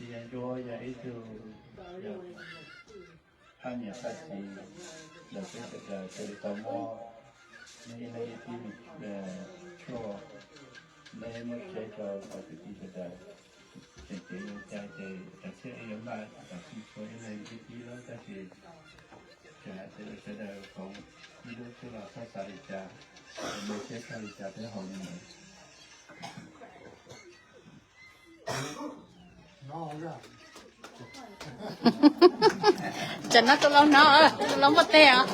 Yog Ntsuag yog ib tug thaj niam thaj txiv ntawm peb sawv daws, raws li tau muab nej ib leeg ib tib tshuaj, nej muab tsheb rau cov kwv tij sawv daws, tseem cev yuav cai ces tam sim no yuav npaj tam sim tshuaj ib leeg ib tib lawm, tab sis tseem hais tias sawv daws koom ib lub xwb los txhob xav li cas, mus txog li cas peb haus li ntawd. Tsam no tus laus hnov, tus laus npua teg os.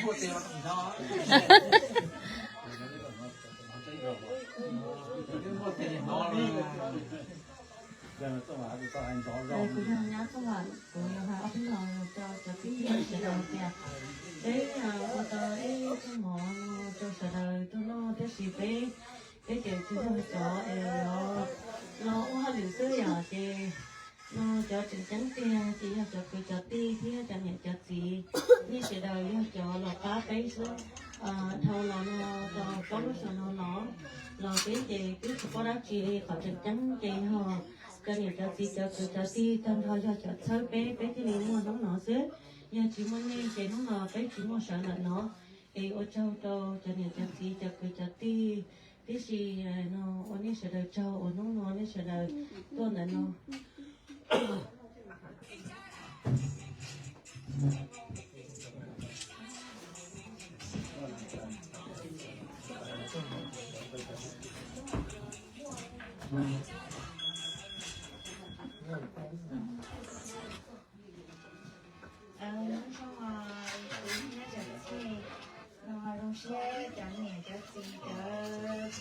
Kuv yog Nyab Txooj Vam, kuv yuav hais ob peb lo lus rau cov kwv tij sawv daws tias peb ua tau ib tug mov no rau sawv daws tuaj noj, tab sis peb, peb ces tsis yog cov es yuav los ua hauj lwm xwb yom, ces no cov tseem ceeb tiag ces yog cov kwv cov tij thiab cov niam cov txiv, nej sawv daws yog cov los pab peb xwb. Dhau los no tau plaub lub xyoo no los, los peb ces twb tsis paub dab tsi li, qhov tseem ceeb ces yog cov niam cov txiv cov kwv cov tij tag nrho yog cov txhawb peb, peb thiaj li muaj hnub no xwb. Yog tsis muaj nej ces hnub no peb tsis muaj sawv ntawm no. Es ua tsaug rau cov niam cov txiv cov kwv cov tij, tiam sis no ua nej sawv daws tsaug uas hnub no nej sawv daws tuaj ntawm no. Nyob zoo, kuv Nyiaj Txawm Txhiaj, no zoo siab cov niam cov txiv cov, cov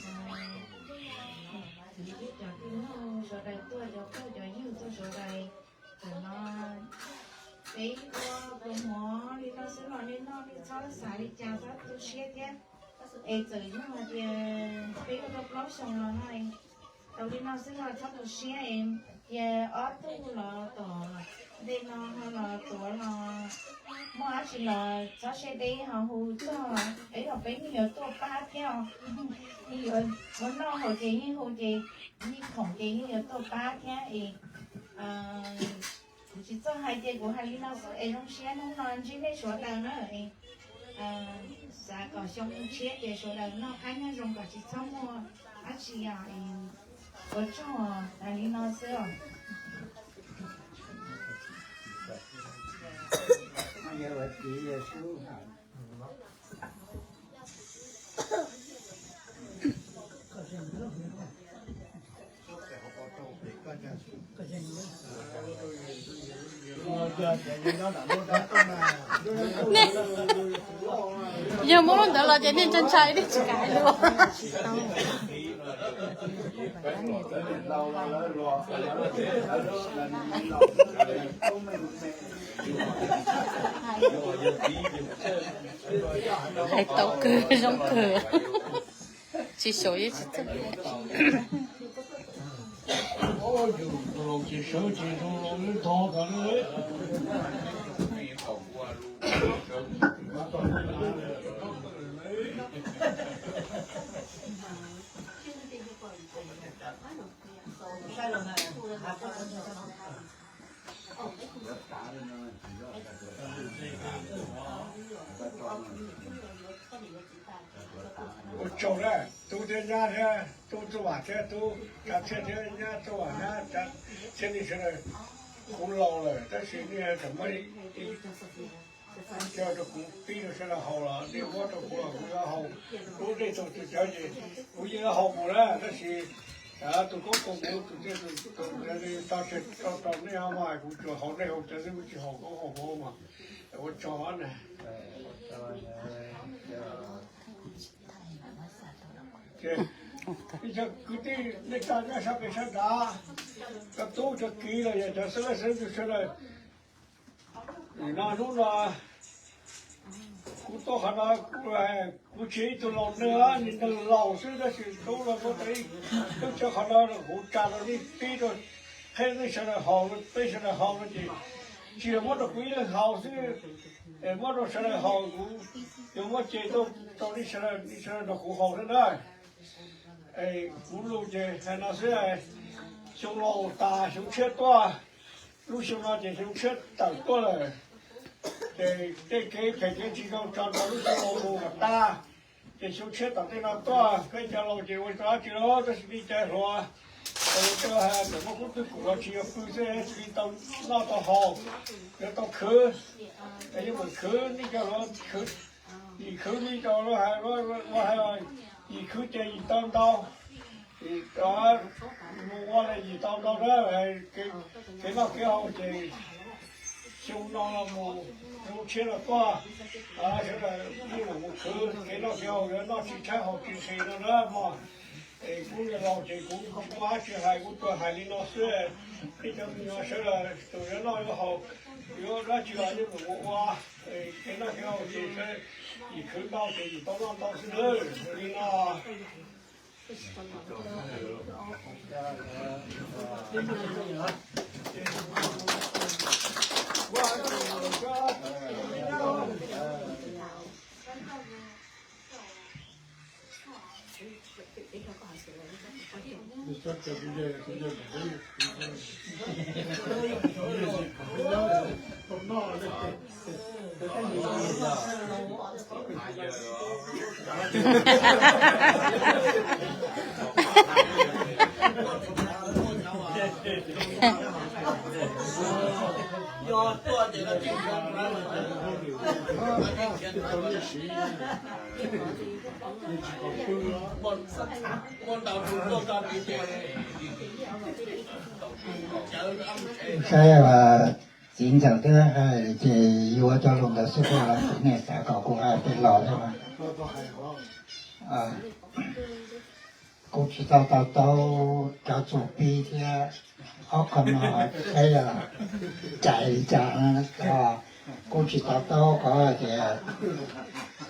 kwv cov tij sawv daws tuaj, cov phooj cov ywg tuaj sawv daws, txawm no peb ua pluas hmov li no xwb los nej noj nej txhob xav li cas, txhob tu siab thiab. Es txawm yog hais tias peb ua tau plaub xyoo los no, tau li no xwb los txhob tu siab es, cia ob tug los tom ntej no ho los tuav los muaj dab tsi los txhob siab deb ho hu txog peb, peb yeej yuav tuaj pab thiab os. Yeej yuav muab noj haus ces yeej hu ces, yeej khoom ces yeej yuav tuaj pab thiab es. Kuv tsis txawj hais ces kuv hais li no xwb es zoo siab hnub no ntsib nej sawv daws na. Xav kom xyoo tshiab ces sawv daws noj qab nyob zoo kom tsis txhob muaj dab tsi os. Ua tsaug, hais li no xwb os. Yog muab lub ntawd los ces nej ntshai ntshai nej tsis kam lus. Hais tau kawg, zoo kawg. Tsis xyaum yeej tsis txawj. Ua tsaug na, tub thiab nyab thiab tub Txooj Vam thiab tub Kav Txhiaj thiab nyab Txooj Vam nyab Kav Txhiaj, nej sawv daws, kuv laus lawm tab sis nej tseem muab ib co rau kuv pib rau sawv daws haus los nej muab rau kuv los kuv yuav haus. Lub nej txog tus cawv ces kuv yeej yuav haus mus na, tab sis tus koob tus kuv tus tej tus tau tseg rau rau nej mas kuv tsuas haus nej haus cawv xwb, kuv tsis haus koob haus hmoov mas. Ua tsaug na. Ces ib co kwv tij nej tag nyob sab pem sab nrad, cov tub cov kiv los yog cov xeeb leej xeeb ntxwv sawv daws, nim no hnub no kuv tuaj qhov no, kuv tsis yog ib tug laus neeg, nim neeg laus xwb tab sis tub no muab tau ib lub chaw qhov no kuv tsa rau nej pib rau, qhia nej sawv daws haus, peb sawv daws haus no ces tsis yog muab rau kuv ib leeg haus xwb, es muab rau sawv daws haus, kuv yuav muab ceg tuaj rau nej sawv daws, nej sawv daws nrog kuv haus xwb na. Kuv lus ces hais no xwb, xyoo laus tas xyoo tshiab tuaj, lub xyoo no ces xyoo tshiab tawm tuaj lawm. Ces tej kev phem kev tsis zoo tso rau lub xyoo laus mus kom tag, ces xyoo tshiab tom tej no tuaj. Peb cov laus ces ua rau dab tsi los tab sis li cov hluas, ua rau hais kom muaj kub twg kum los tsis yog pw xwb, tsis li tau noj tau haus, yuav tau khwv. Yeej meem khwv, nej cov hluas khwv, yim khwv, nej cov hluas hais, yim khwv ces yim tau ntau, mus ua li yim tau ntau na. Kev noj kev haus ces xyoo no los mus, xyoo tshiab los tuaj, sawv daws yeej meem mus khwv, kev noj kev haus yuav noj tsis tshaib haus tsis nqhis no na mog. Es kuv niam laus ces kuv kuj muaj dab tsi hais kuv tsuas hais li no xwb. Peb cov me nyuam sawv daws tsuas yuav noj yuav haus, yuav dab tsi los yeej meem mus ua, kev noj kev haus ces yim khwv ntau ces yim tau noj ntau xwb nawb. Li no. Saib txiv ntxawm twb hais ces yuav cov lus ntawd xwb, kuv los kuv niam xav kom kuv hais pem los thiab mas. Kuv tsis tau to taub cov txuas pib thiab, ob qho no saib yog cais li cas no, kuv tsis to taub qhov tias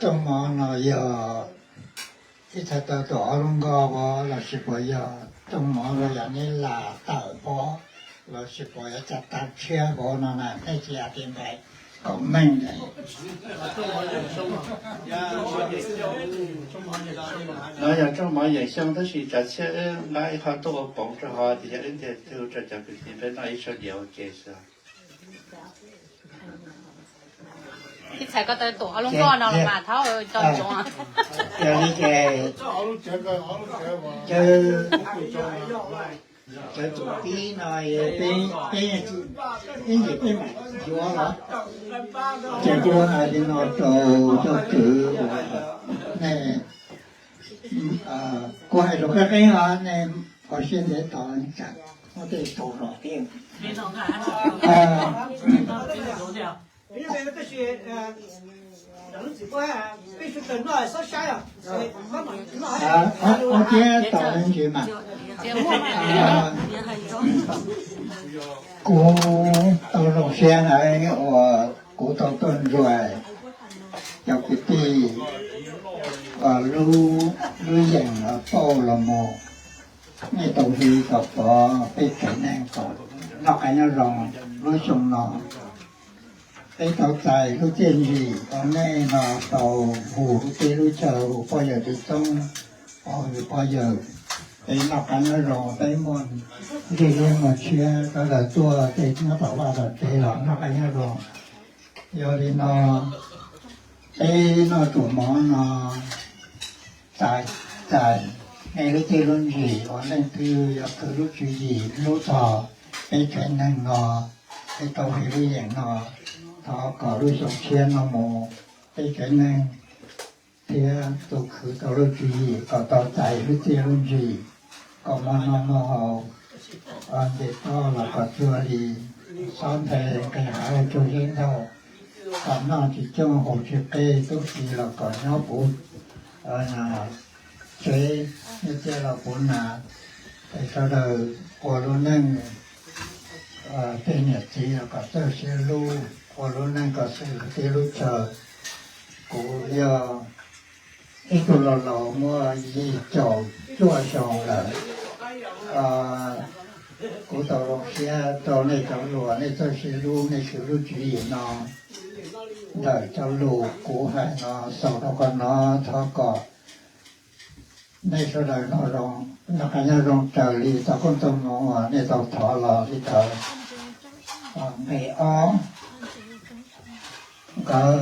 rooj mov no yog ib txhais tau tuam ob lub nkoj pov lossis puas yog rooj mov los yog neb lam tawm pov lossis puas yog caj tag tshiab pov no na, nej tsis hais tias npais kom meej. No yog rooj mov Yawm Xyooj tab sis tsav txhiab wb nqa ib qho tuaj ua poov rau hov tias yog wb ntiag tug rau cov kwv tij peb noj ib tsab diav ua ke xwb. Ib txhais ko taw tuam ob lub nkoj no los mas thaub tau tsoov. Yog li ces cov, cov tuam pib no peb, peb, ib ntsis peb mam yuav los. Ces kuv hais li no rau cov kwv uas nej, kuv hais rau qeeb qeeb os, nej ua siab ntev tos tsam muaj tej tau zom tiag. Ua thiab tos me ntsis mas, kuv tau zoo siab na uas kuv tau tuaj ntsuas cov kwv tij lub, lub yeem pauj los mus. Nej tau hwm kom pov peb tsev neeg kom noj qab nyob zoo lub xyoo no. Peb tau txais lub txiaj ntsim uas nej no tau hu lub teb lub chaw, hu pog yawm txiv txoob, pov hwm pog yawm, peb noj qab nyob zoo, peb muaj ntsej muag tshiab, sawv daws tuaj tej nyob tom vaj tom tsev los noj qab nyob zoo. Yog li no, peb noj tshuaj mov no txais, txais nej lub txiaj lub ntsig uas leej twg yog khwv lub tswv yim hlub txog peb tsev neeg no, peb tau hwm lub yeem no, thov kom lub xyoo tshiab no mus peb tsev neeg thiab tus khwv tau lub tswv yim kom tau txais lub txiaj lub ntsig, kom muaj noj muaj haus, nce toj los kom cuag li, xob nthe nqes hav tsuag zeb ntaug, kom noj tsis coob haus tsis qe, tub txib los kom nyob puv tsev, nyiaj txiaj los puv nas, es sawv daws ua lub neej, tej niam txiv los kom txawj siab hlub, ua lub neej kom xws li tej lub chaw. Kuv yog ib tug laus laus muaj yim caum cuaj xyoo lawm. Kuv tau zoo siab rau nej cov hluas, nej txawj siab hlub, nej siv lub tswv yim no. Ntawm cov lus kuv hais no xaus rau qhov no, thov kom Nej sawv daws noj qab nyob zoo raws li tau koob tau hmoov uas nej tau thov los li ntawd. Nqe ob, nkawd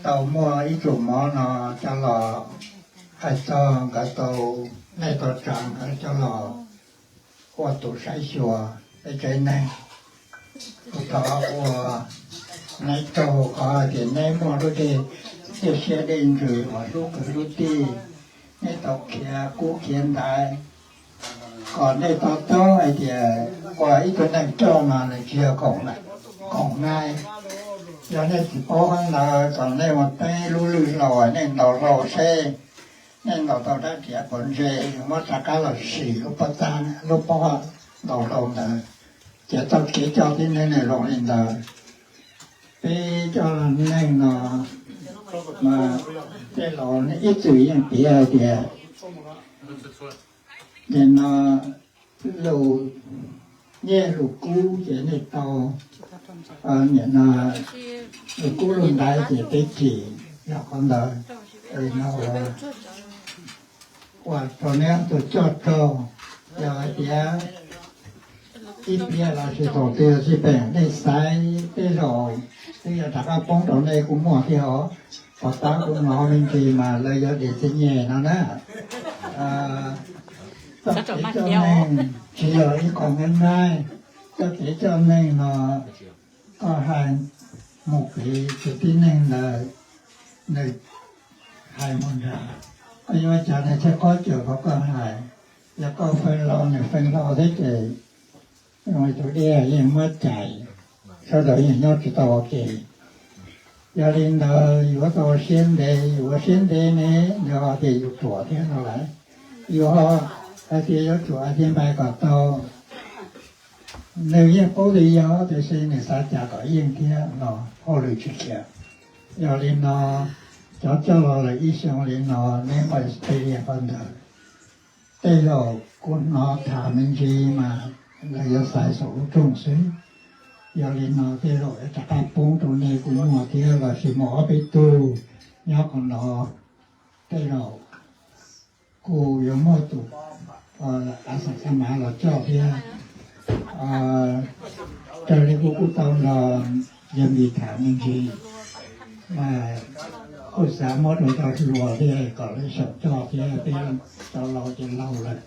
tau muaj ib tug mov no coj los, hais txog nkawd tau, nej tau tsa nkawd coj los ua tus saib xyuas peb tsev neeg. Kuv thov ua neb tsaug qhov hais tias neb muaj lub dej, dej siab dej ntsws uas hlub kwv hlub tij, neb tau khiav kub khiav ntaiv kom nej to taub hais tias ua ib tug neeg coj no nws tsis yog khoom, khoom nai. Yog nej tsis paub qhov ntawd kom nej mus peb lub lwj hlau, nej ntaus hlau seb nej ntaus tau dab riam puas ntse, muab rov qab los sim lub pob tag, lub pob ntaus hlau ntawd. Ces txoj kev coj tib neeg nws zoo li ntawd. Peb coj neeg no mas tej laus ib txwm yeej piav hais tias, nim no lus nyiaj lus kub ces nej tau, nim no lus kub lus ntaiv ces peb tsim. Yog qhov ntawd no ua rau neb tus coj raug. Yog hais tias ib pliag los sis thaum twg xij peem nej xaiv tej zaum twb yuav rov qab poob rau nej kuj muaj thiab os. Pov tab kuv hnov me ntsis mas lawv yuav dim txiv nyem no na. Txoj kev coj neeg tsis yog ib qho nyab nab, txoj kev coj neeg no koj hais mus pem tus tib neeg ntawd, nws hais mus nrad, koj yuav ua cas nws thiaj qab cawm qhov koj hais. Yog koj feej hlo nws feej hlo thiab ces tus dej yeej muab cais, sawv daws yeej nyob tsis tau ua ke. Yog li ntawd yuav tau ua siab ntev, yuav ua siab ntev ne, yog tias yus ruam thiab no lawm, yus ho hais tias yuav tsum hais tias npais kom tau. Nws yeej paub tias yog, tiam sis nws xav cas kom yeej thiab no hauj lwm tsis khiav. Yog li no, cov coj los lawm ib xyoos li no neb muaj experience qhov ntawd. Tej zaum kuv hnov tham me ntsis mas lawv yuav xaiv saum lub rooj xwb. Yog li no tej zaum yuav rov qab poob rau nej kuj muaj thiab, los sis muaj ob peb tug nyob qhov no. Tej zaum kuj yuav muaj tus a xav xa mav los coj thiab. Raws li kuv kuj tau nrog yawg Npis tham me ntsis, kuj xav muab rau cov hluas thiab kom lawv xyaum coj thiab, peb cov laus ces laus lawm,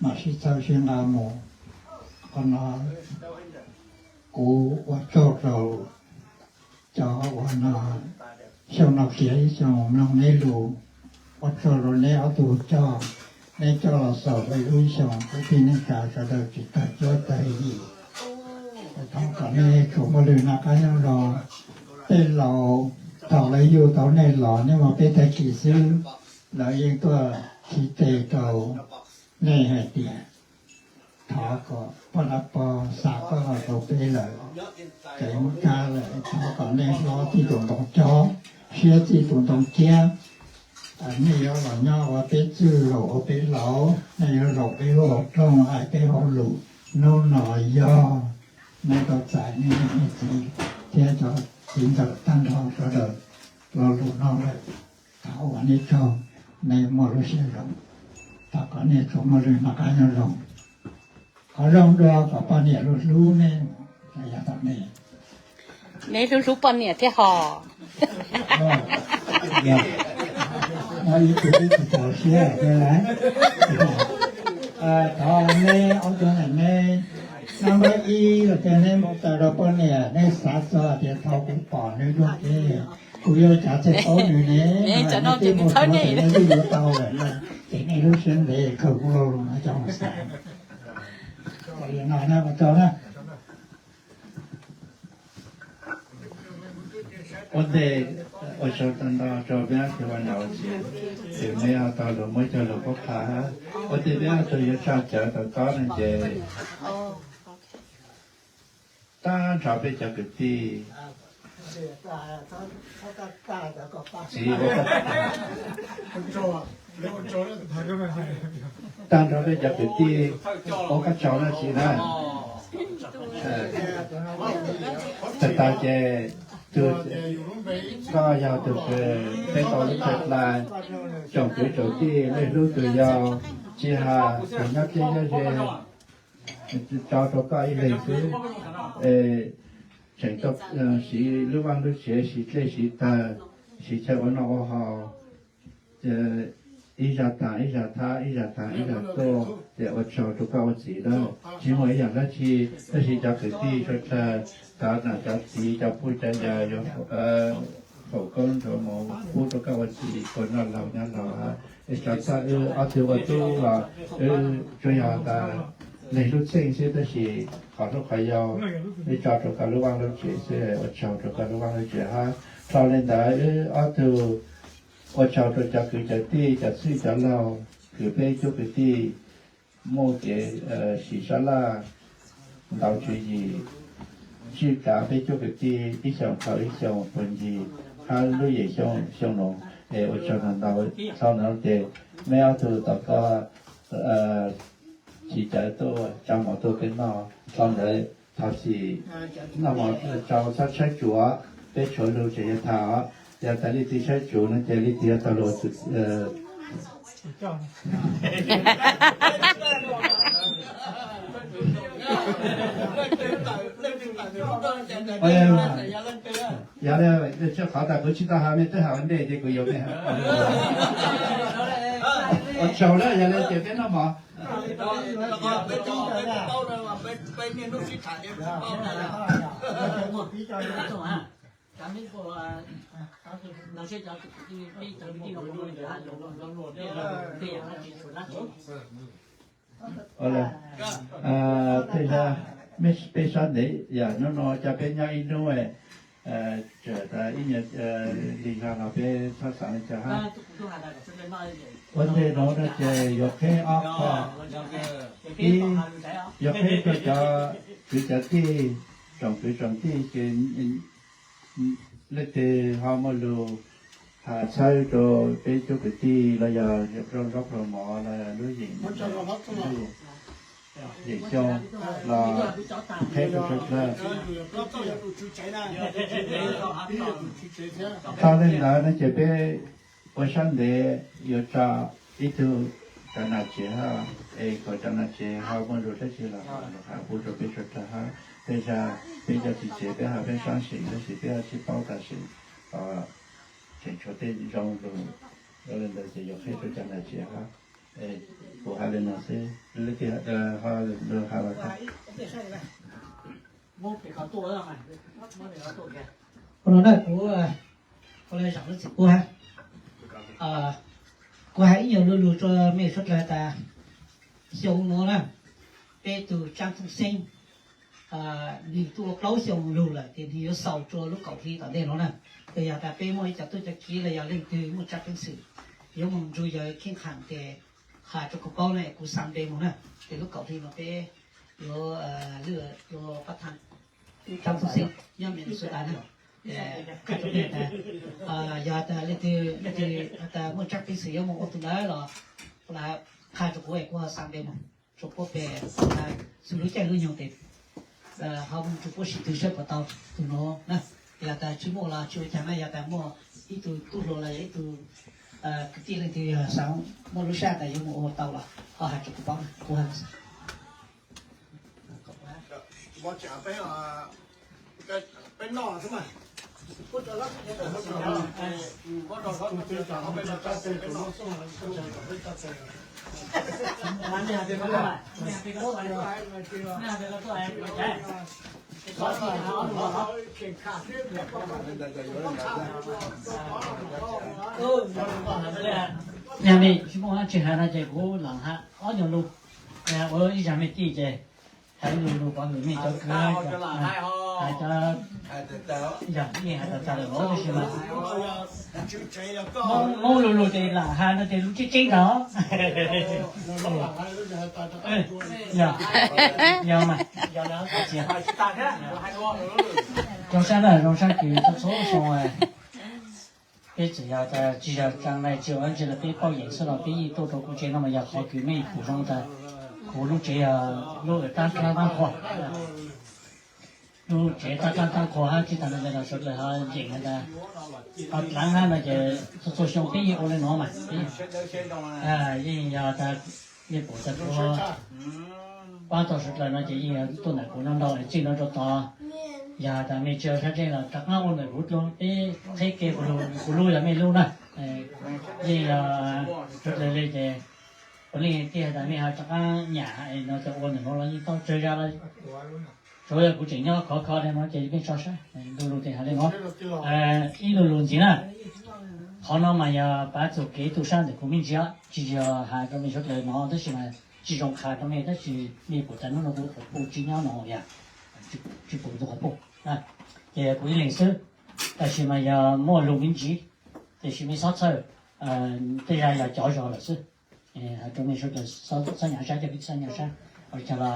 mam sib txhawb sib nqa mus. Qhov no kuv ua tsaug rau cov uas no xyoo no kiag ib xyoos mloog neb lus, ua tsaug rau neb ob tug coj, neb coj los xaus peb lub xyoos kwv tij neej tsa sawv daws tsis tag cuab tag yim. Thov kom nej tsuas muaj lwg noj qab nyob zoo. Tej laus thaum lawv yug tau nej los nej muaj peb tag kis xwb, lawv yeej tuaj khi tes rau nej hais tias thov kom poj dab pog xa koj los rau peb lawm, kev muab kab lawm, thov kom nej hlob txij tus ntoo cob, siab txij tus ntoo ciab. Nej yuav los nyob ua peb txwj laus ua peb laus, nej yuav zaum peb lub hauv rooj hais peb hauj lwm. Hnub no yog nej tau txais nej niam nej txiv thiab cov txiv ntxawm tag nrho sawv daws lo lus no lawm. Thov ua nej tsaug, nej muaj lub siab zoo. Thov kom nej tsuas muaj lwg noj qab nyob zoo. Qhov zoo dua kom poj niam hlub hlub nej, yog tom nej. Neb hlub hlub poj niam thiab hos. Ib tug ib tsis txaus siab thiab lauj. Thov neb ob tug, neb nab npawb ib los tias neb mus taws rau poj niam, neb xav txog tias thaum kuv pom nws luag kev, kuv yuav ua cas thiaj paub nws ne? Neb twb mus suav tes neb twb yuav tau lawm na, ces nej lub siab ntev kawg kuv lo lus no coj mus xav. Li no na, ua tsaug na. Ua ntej ua tsaug tag nrho rau peb tus ua nraud ces, ces neb ho tau lus muab cog lus qhuab qha. Ua ntej peb ho tau yuav tshaj cawv tau tob no ces, tag nrho peb cov kwv tij, txiv, tag nrho peb cov kwv tij, ua kab tsaug na txiv na. Tag tag ces Tus, koj yog tus kws peb tau lub chaw dlai, tsoom kwv tsoom tij leej hlub tus yau, tsis has tus nyob deb nyob ze, tso rau koj ib leeg xwb, es tseem tau siv lub vaj lub tsev, siv dlej siv tawg, siv chaw ua noj ua haus, ib zag taag ib zag thab, ib zag taag ib zag tuaj, ces ua tsaug rau koj ua txiv lawm. Tsis muaj ib yaam dlaab tsi, tab sis cov kwv tij suav dlawg, cov nam cov txiv, cov puj cov yawg yuav faus koob ntawd mus pub rau koj ua txiv, kua noj laug nyob laug hab. Es tso txhawb wb ob tug ua tub los wb tsuas yog tas leeg lub txheej xwb, tab sis qhov hlub qhov yau wb tso rau koj lub vaj lub tsev xwb, ua tsaug rau koj lub vaj lub tsev hab. Dhau li ntawd wb ob tug ua tsaug rau cov kwv cov tij, cov txwj cov laug, kws peb cuab kwv tij muaj kev siv sab laj, ntau tswv yim, tswj kav peb cuab kwv tij ib xyoos dhau ib xyoos puag ncig hab lub yeem xyoo nuav. Es ua tsaug ntau ntau. Dhau ntawd ces meb ob tug tau koj txiv cawv tuaj tsa mov tuaj peb noj. Dhau ntawd thov txim, noj mov tso txhob tshawb tsuv, peb tshuav lug tseem yuav tham. Yog tas leej twg tshawb tsuv no ces leej twg yuav tau lug Yog li, qhov tas kuv tsis tau has mej twb has ua ntej ces kuv yuav mej has. Ua tsaug na, yog li ces peb noj mov. Tej zag, mej peb sab ntev yam nub nua coj peb nyob ib hnub, txawm tas ib nyuag lig zog los peb txhob xaav li cas hab. Ua ntej nuav no ces yuav qheb ob qho. Ib, yuav qheb rau cov kwv cov tij, tsoom kwv tsoom tij ces leej twg ho muaj lug has txhawb rau peb cuab kwv tij los yog rau zaub rau mov los yog lub yeem, yeem xyoo los qheb rau sawv dlawg. Txog leej ntawd no ces peb ua sab ntev yuav tso ib tug cov nam tsev hab, es kom cov nam tsev ho muaj lug dlaab tsi los lug has pub rau peb sawv dlawg hab. Tej zag peb cov txiv tsev peb has peb saab sim tab sis peb ho tsis paub tas sim, tseem tshuav tej zoo lug. Yog li ntawd ces yuav qheb rau cov nam tsev hab. Kuv has li no xwb, leej twg ho lug has los tau. Ua no na kuv, kuv le zaam lub txim pub hab. Kuv has ib nyuag lu lug rua mej sawv dlawg tas, xyoo nuav na, peb tug Tsaab Tooj Xeeb nwg tuaj ua plaub xyoo lug lawm ces nwg yuav xaus rua lub kaum hli tom ntej nuav na. Ces yog tas peb muaj ib co tub co kiv los yog leej twg muaj tsaab peev xwm yuav moog nrug yawg kheej khaam ces has rua kuv paub na, kuv xaa npe moog na. Ces lub kaum hli nuav peb yuav lwj rua pab thaaj Tsaab Tooj Xeeb nyob Minnesota na. Qha rua peb tas, yog tas leej twg, leej twg tas muaj tsaab peev xwm yuav moog ua tug ntawd los qha rua kuv es kuv ho xaa npe moog rua puab peg, xws lub caij lub nyoog tes ho moog rua puab sib tw saib puas tau tug nuav na. Yog tas tsis muaj los tsis ua caag na, yog tas muaj ib tug tub hluas los yog ib tug kwv tij leej twg yog xaav muaj lub sab tas yuav moog ua tau los ho has rua kuv paub na, kuv has. Nyaj mej tsis muaj dlaab tsi has no ces kuv laam has ob nyuag lug, ua ib zag mej tij ces has ib nyuag lug pov hwm mej cov kwv, has cov, yog mej has tas tas lawm los tab sis mas Moob lu lug ces lam has no ces lug tseeb tseeb ntag. Zoo sab na, zoo sab kws txhua txhua xyoo peb txawm yog tas tsis yog tsaa nai tsi ua dlaab tsi los peb pauj yeem xwb los peb yeej tuaj rau kuv tsev no mas yog qhov kws mej pum zoo tas kuv lub tsev yog lub taab dlaab taab qhua. Lub tsev tab tab tab qhua hab tsis tas no ces los sawv dlawg ho yeem has tas, ho dlaav hab no ces txhua txhua xyoo peb yeej ua le nuav mas, yeej yog tas mej pum tas kuv pab tau sawv dlawg no ces yeej yog tuaj ntawm kuv no ntau txij no rau tod. Yog tas mej tsis ua sab dlej los rov qaab ua ntawm kuv dlua, peb qheb ke kuv lub yog mej lub na. Yeej yog sawv dlawg le ces puav leej tiag tas mej ho rov qaab nyam no tas ua ntawm nuav los yeej tau tsawg zag los tsuav yog kuv tseem nyob khov kho le no ces mej tso saib, lu lug tes has le nuav. Ib lu lug ntxiv na, qhov no mas yog pav txug kev tu sab ntawm kuv me ntsis, tsis yog has rau mej suav dlawg no tab sis mas tsis zoo qha rau mej tab sis mej pum tas nub no kuv qhov puj tsis nyob no yog tsis pum tus qhov puj, ces kuv ib leeg xwb. Tab sis mas yog muaj lug me ntsis, tab sis mej xob txhawj, tej zag yog cov zog lawm xwb. Has rau mej suav dlawg xob nyam sab, coj peb xob nyam sab, ua li cas los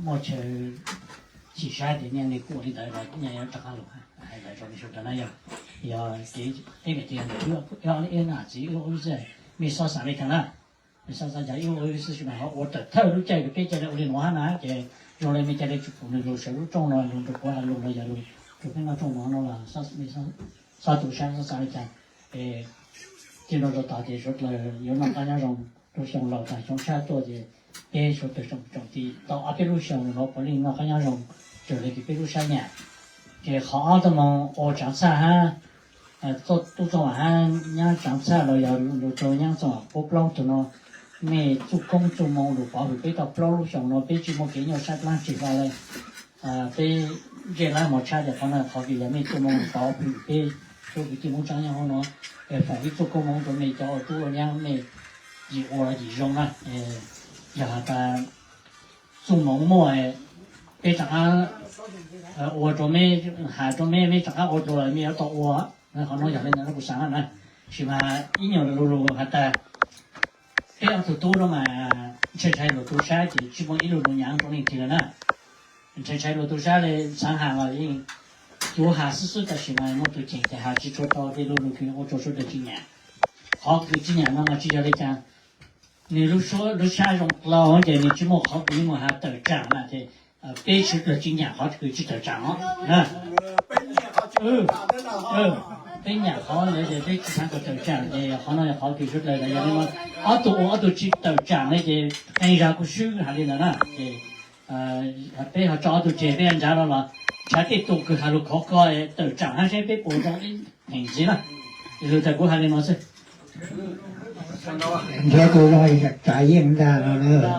muaj chaw chim sab ces nyiaj li kuj ua li ntawd los nyiaj yuav rov qab los. Hais ntawd rau mej suav dlawg na, yog, yog kev, peb niam txiv, ib na txiv wb ua wb xwb, mej xob xav li cas na. Mej xob xav cas wb ua wb xwb, tsis mas ho ua tawm thawj lub caij rau peb ca le ua li nuav hab na ces zoo le mej ca le tsis pum nws lug sawv lub rooj no lug rau kuv has lug los yog lug rau peb noj rooj no no los mej xob tu sab xob xav li cas. Txij no rau tod ces suav dlawg yuav noj qab nyob zoo rau xyoo laus tas xyoo tshab tuaj ces peb suav dlawg tsoom tsoom txiv tau ob peb lub xyoo no puav leej noj qab nyob zoo raws le kws peb lub sab nyam. Ces qhov ob tug moog ua tsaav txhaj hab, tub txooj hab nyab tsaav txhaj los yog lug rau nyab txooj pub plaub tug no, mej txuj koob txuj moo lug pov hwm peb tau plaub lub xyoo no peb tsis muaj kev nyuaj sab dlaab tsi hlo le. Peb ntsej lab mos tshab tias qhov no qhov kws yog mej txuj moo lug pov hwm peb tub kwv tij Moob Tsaab nyob hauv no, es foom ib txuj koob moo rau mej cov ua tub ua nyab mej yim ua yim zoo na. Yog has tas txuj moov muaj, peb rov qab ua rau mej, has rau mej, mej rov qab ua dlua los mej yuav tau ua. Qhov no yog le ntawd kuv xaav na, sis mas ib nyuag lu lug has tas peb ob tug tub no mas ntshai ntshai luag tu sab ces tsis muaj ib lu lug nyam rau leej twg lawm na. Ntshai ntshai luag tu sab le xaav has los yeej cuav has xwb xwb tab sis mas muaj tus cheem ces has tsis tshua tau tej lu lug kws ua rau suav dlawg tsis nyam. Qhov kws tsis nyam no mas tsis yog le caag, nws lub sab zoo dlua ces nws tsis muaj qhov kws yuav mus has tawm tsaam na ces peb suav dlawg tsis nyam qhov kws tsis tawm tsaam os. Peb nyam qhov ntawd ces peb tsis xaav kom tawm tsaam ces qhov no yog qhov kws suav dlawg yog le no, ob tug ua ob tug tsis tawm tsaam le ces qee zag kuj swb has li ntawd na ces peb ho tso ob tug tseg peb nrad los los nrhav tej tug kws has lug khov kho tawm tsaam hab seb peb puas zoo ib pheem ntxiv na. Lug tas kuv has li no xwb. Nrhiav kuv los tsav yeej ntag no na.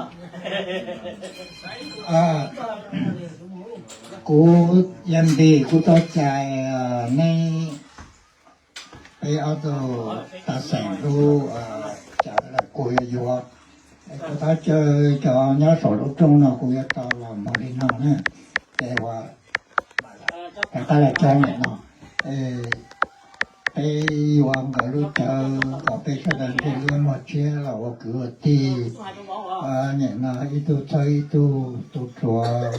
Kuv yog npis kuv tau cais neb peb ob tug tas xeem lub, cas kuv yuav yuav, kuv thov caw cov nyob saum lub rooj no kuv yuav tau los mus li no na. Ces ua rov qab los cov niam no, peb yuav nkawd lub cawv kom peb sawv daws ntsej liab muag tshiab los ua kwv ua tij. Niam no ib tug txhawb ib tug, tus ruam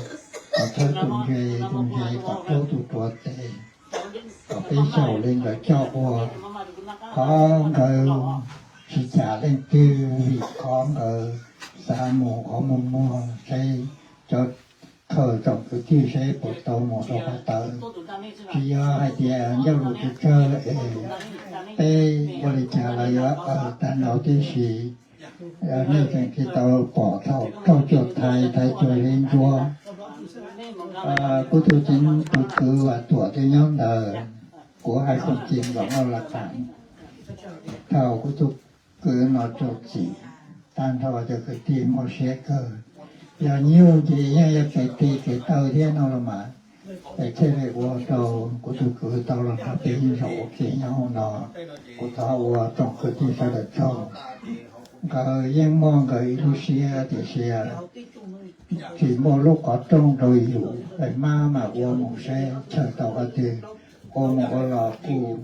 kom txhawb tus ntse, tus ntse kom raug tus ruam tes, kom peb xyaum li nkawd coj ua. Qhov nkawd tsis cam leej twg vim qhov nkawd xav mus qhov muag muag seb cov khaws tsoom kwv tij seb puas tau mus rau qhov tawv. Tsis yog hais tias ncauj lus tsawg tsawg es peb ua li cas los yuav aws tag nrho tib si. Nej tseem tsis tau pom thaum raug cuag thaiv, thaiv cuag li ntsuag. Kuv tus txiv tus kwv Vam Tuam twb nyob ntawd, kuv hais koom ci nkaus no los tas. Thaum kuv tus kwv no raug txim tag nrho cov kwv tij muaj siab kawg. Yog nyuj ces yeej yog kev tes kev taw thiab no los mas, es thiaj li ua rau kuv tus kwv tau los nrog peb zaum ua ke nyob hauv no. Kuv thov ua tsoom kwv tij sawv daws tsaug. Nkawd yeej muaj nkawd ib lub siab tiam sis tsis muaj lub qhov rooj rau yus, es mab mam ua mus seb chaw tau qhov twg, ua mus ua los kuj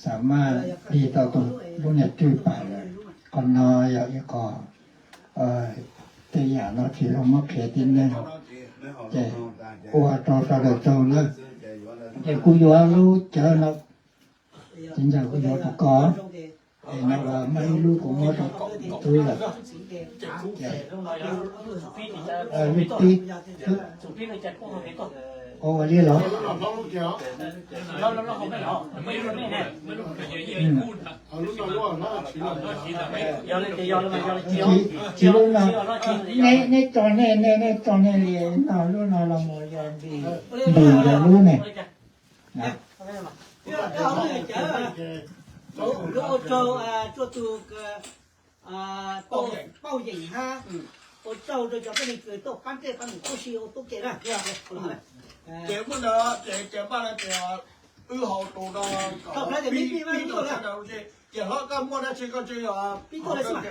xam maj tig tau tus lub niag rwj pam lawm. Qhov no yog ib qho tej yam no tsis zoo muab qhia tib neeg, ces ua rau sawv daws tsaug nawb. Ces kuv yuav lub cawv no, txiv ntxawm kuv yuav rau koj. No muaj ib lub kuv muab rau tub lawm. Lub pib, ua li los? Tsis lub no, neb tso nej, nej tso nej li no, lub no los mus yog npis, npis yog lub ne. Lub ua rau, rau tus Pauj Yeem hab, ua tsaug rau cov tib neeg kws tuaj pab dej pab num tub si ua tub ke na. Ces muaj ntawd ces, ces npaj no ces wb haus tus no, pib, pib tuaj, ces hlob koj muaj dab tsi koj tsi, pib tuaj xwb.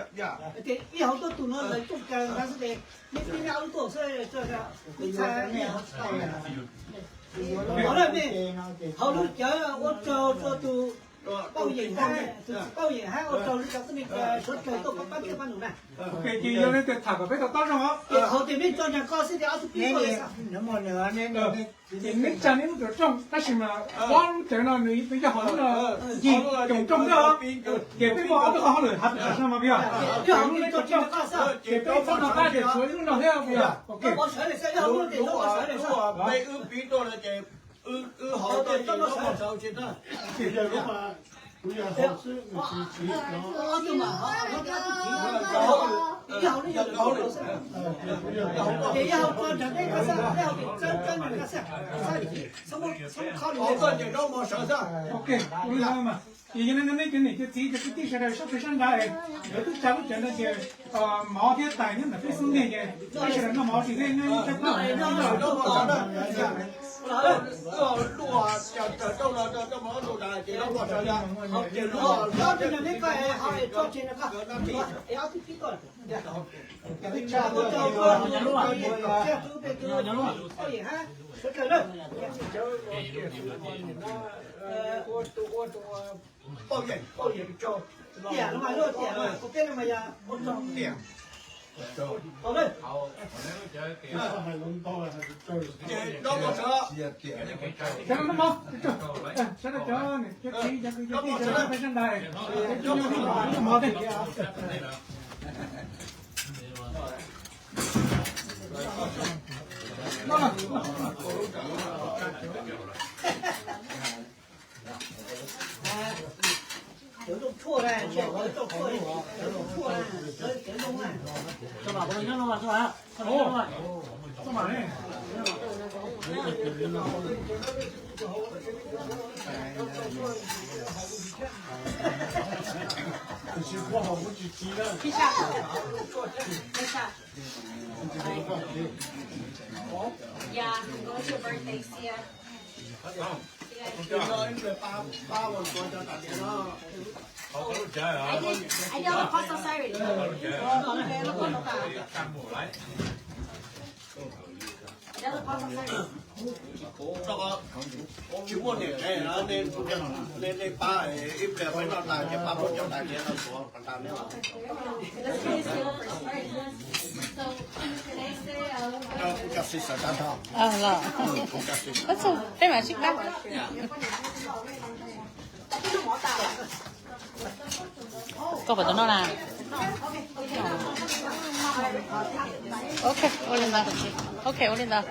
Ces ib hauv tuaj tus no lawv coj kawg ntawd xwb ces, nej pib nej ob lub tuaj xwb, nej txhais, nej hauv tsis tau. Hauv lub cawv ua tsaug rau tus Pauj Yeem hab, tus txiv Pauj Yeem hab, ua tsaug rau cov tib neeg suav dlawg tuaj pab dej pab num na. Ces yog li tias tham kom peb to taub zoo os, ces hauv tias nej tso ntawm ko xwb ces ob tug pib tuaj li xwb. Ces neb tsa neb lub tuam rooj, tab sis mas ob lub cawv no nws yog hauv lub no, yig coom rooj xwb os. Ces peb muaj ob lub qhov hauj lwm hav pem tom no mas, yog lub no tso rooj, ces peb txhob to taub ces tshuav ib lub no thiab, yog. Peb wb pib tuaj no ces wb haus tau ces, ces yog li no nej cov niam cov txiv cov kwv tij sawv daws sab pem sab nrad, lawv twb tsa lub cawv no ces mov thiab tais nyob ntawm peb xub ntiag ces peb sawv daws noj mov tsis thiab nyob ib sab tod. Yeah, I'm going to your birthday. See ya. I did, I did all the pasta already. I did all the pasta already. Tsis muaj niam tsev, nej pab ib pliag peb noj tas ces pab muab coj tas ces no tuav pas tas neb los. Kuv cov xwm tag nrho. Peb mam sib pab. Koj puas tau noj na? Ok, ua li ntawd. Ok, ua li ntawd.